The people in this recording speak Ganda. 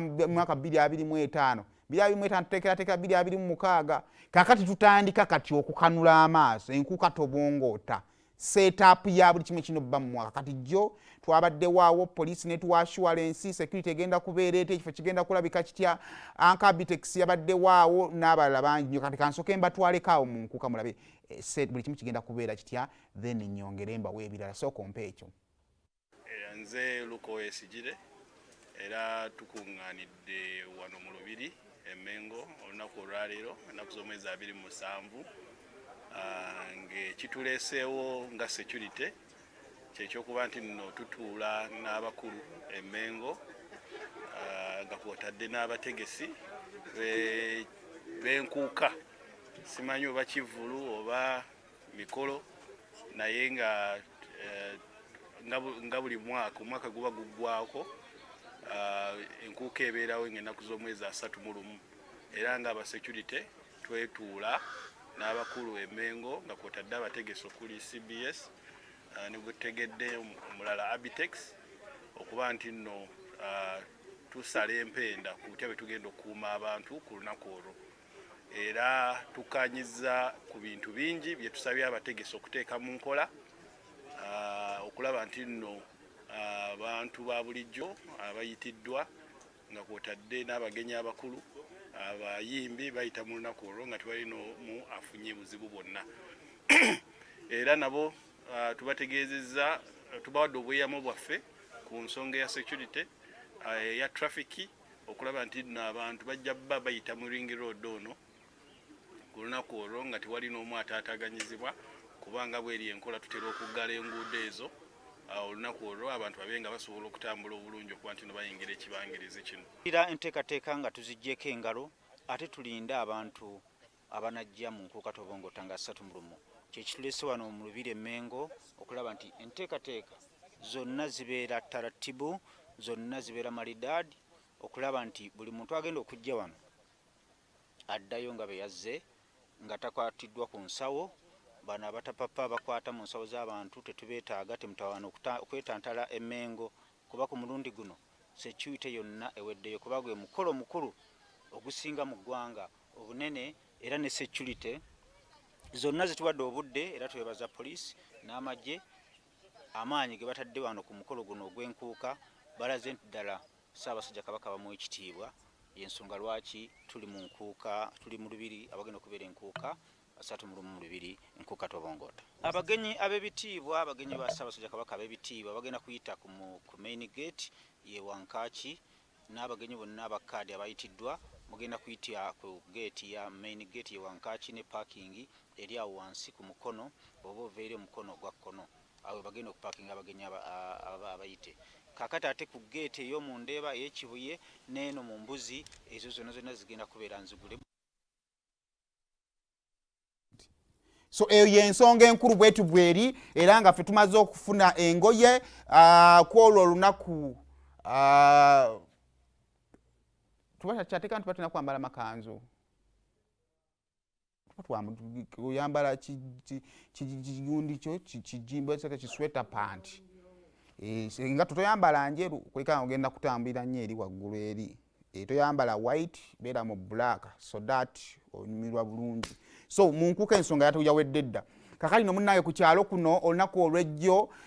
Mu mwaka 2025, 2025, tuteekerateekera 2026. Kakati tutandika kati okukanula amaaso enkuuka tobongoota, setup ya buli kimu kino bba mu mwaka. Kati jjo twabadde waawo, poliisi netuwa assurance, security egenda kubeera ete, ekifo kigenda kulabika kitya. Anka Abitex yabadde waawo n'abalala bangi nnyo. Kati kansooke mbatwaleko awo mu nkuuka mulabe buli kimu kigenda kubeera kitya, then nyongere mbawe ebirala. Sooka ompe ekyo. Nze Luko Esigire, era tukuŋŋaanidde wano mu Lubiri Emmengo olunaku olwaleero, ennaku z'omwezi 27, ng'ekituleeseewo nga security kyekyokuba nti nno tutuula n'abakulu Emmengo, nga kwotadde n'abategesi b'enkuuka, simanyi oba kivvulu oba mikolo, naye nga nga buli mwaka omwaka guba guggwako, enkuuka ebeerawo ng'ennaku z'omwezi 31. Era nga abasecurity twetuula n'abakulu Emmengo, nga kwotadde abategesi okuli CBS, ne gwetutegedde omulala Abitex, okuba nti nno tusala empenda ku butya bwe tugenda okukuuma abantu ku lunaku olwo. Era tukkanyiza ku bintu bingi bye tusabye abategesi okuteeka mu nkola, okulaba nti nno abantu ba bulijjo abayitiddwa, nga kwotadde n'abagenyi abakulu, abayimbi, bayita mu lunaku olwo nga tewali n'omu afunye buzibu bwonna. Era nabo tubategeezezza, tubawadde obweyamo bwaffe ku nsonga ya security, eya traffic, okulaba nti nno abantu bajja bba bayita mu ring road ono ku lunaku olwo nga tewali n'omu ataataganyizibwa, kubanga bweri enkola tutera okuggala enguudo ezo olunaku olwo, abantu babe nga basobola okutambula obulungi okuba nti no bayingira ekibangirizi kino. Era enteekateeka nga tuziggyeko engalo, ate tulinde abantu abanajja mu nkuuka tobongota nga 31. Kyekituleese wano mu Lubiri Emmengo, okulaba nti enteekateeka zonna zibeera taratibu, zonna zibeera malidaadi, okulaba nti buli muntu agenda okujja wano addayo nga bwe yazze, nga takwatiddwa ku nsawo. Bano abatapapa bakwata mu nsawo z'abantu tetubeetaaga, temutawaana okwetantala Emmengo, kuba ku mulundi guno security yonna eweddeyo, kuba gwe mukolo mukulu ogusinga mu ggwanga obunene. Era ne security zonna zituwadde obudde, era twebaza poliisi n'amagye amaanyi ge batadde wano ku mukolo guno ogw'enkuuka. Balaze nti ddala Ssaabasajja Kabaka bamuwa ekitiibwa, yensonga lwaki tuli mu nkuuka, tuli mu Lubiri abagenda okubeera enkuuka 31 mu Lubiri, enkuuka tobongoota. Abagenyi ab'ebitiibwa, abagenyi ba Ssaabasajja Kabaka ab'ebitiibwa bagenda kuyita ku main gate ye Wankaaki, n'abagenyi bonna abakaadi abayitiddwa mugenda kuyita ku gate ya main gate ye Wankaaki, ne parking eri awo wansi ku mukono oba ova eri omukono ogwa kkono, awo bagenda okupakinga abagenyi abayite. Kakati ate ku gate ey'omundeeba ey'Ekibuye n'eno mu Mbuzi, ezo zonna zonna zigenda kubeera nzigule. So eyo yensonga enkulu bwetu bweri, era nga ffe tumaze okufuna engoye kwolwo olunaku. Tuba kyateeka nti tuba tulina kwambala makanzu, oyambala kigundi kyo kijimbo, kisweater pant, nga toyambala njeru kuleka ogenda kutambulira nnyo eri waggulu eri. Toyambala white, beera mu black so that onyumirwa bulungi. So mu nkuuka ensonga yawedde dda. Kakati no munnange ku kyalo kuno olunaku olwejjo.